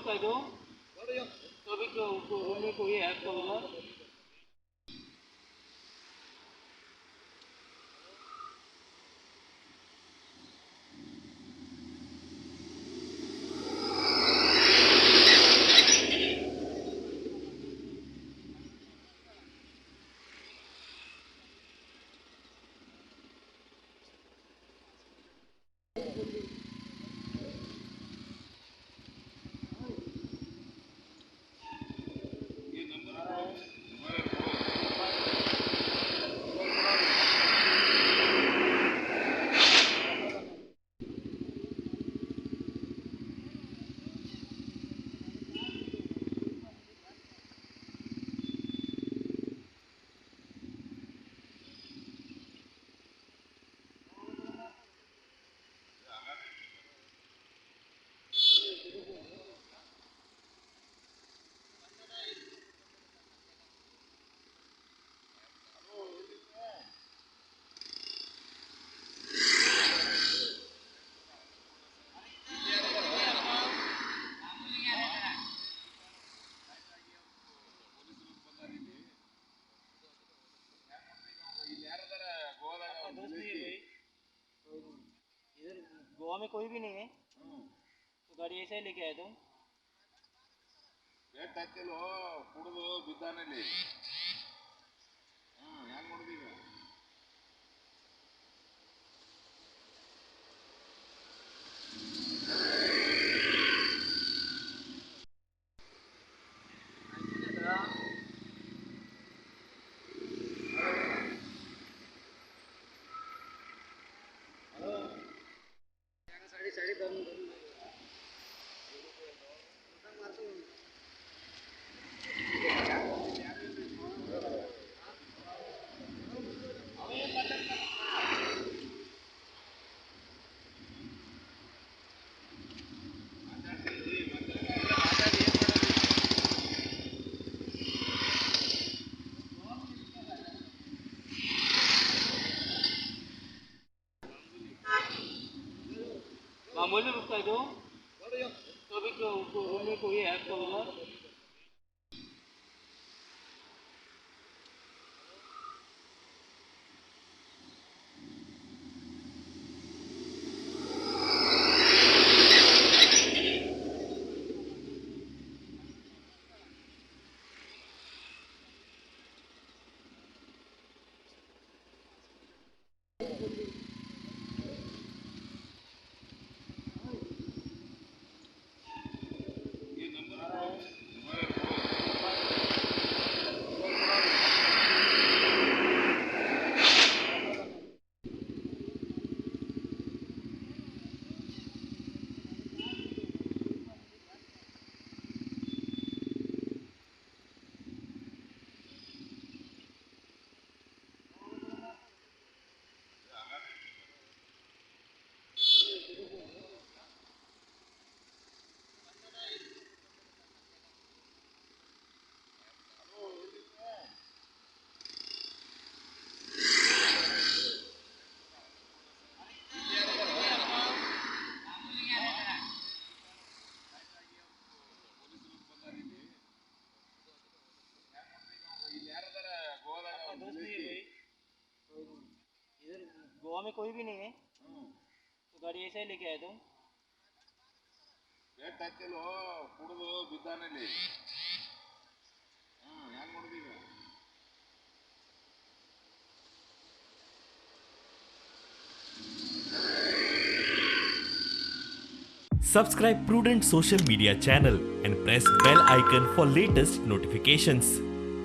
रुकता है तो अभी रूम में कोई है आपका उधर? इधर गोवा में कोई भी नहीं है, तो गाड़ी ऐसे ही लेके आए तुम। मामूली रुकता है तो अभी रूम में कोई है आपका उधर? इधर गोवा में कोई भी नहीं है, तो गाड़ी ऐसे ही लेके आए तुम। Subscribe Prudent Social Media channel and press bell icon for latest notifications.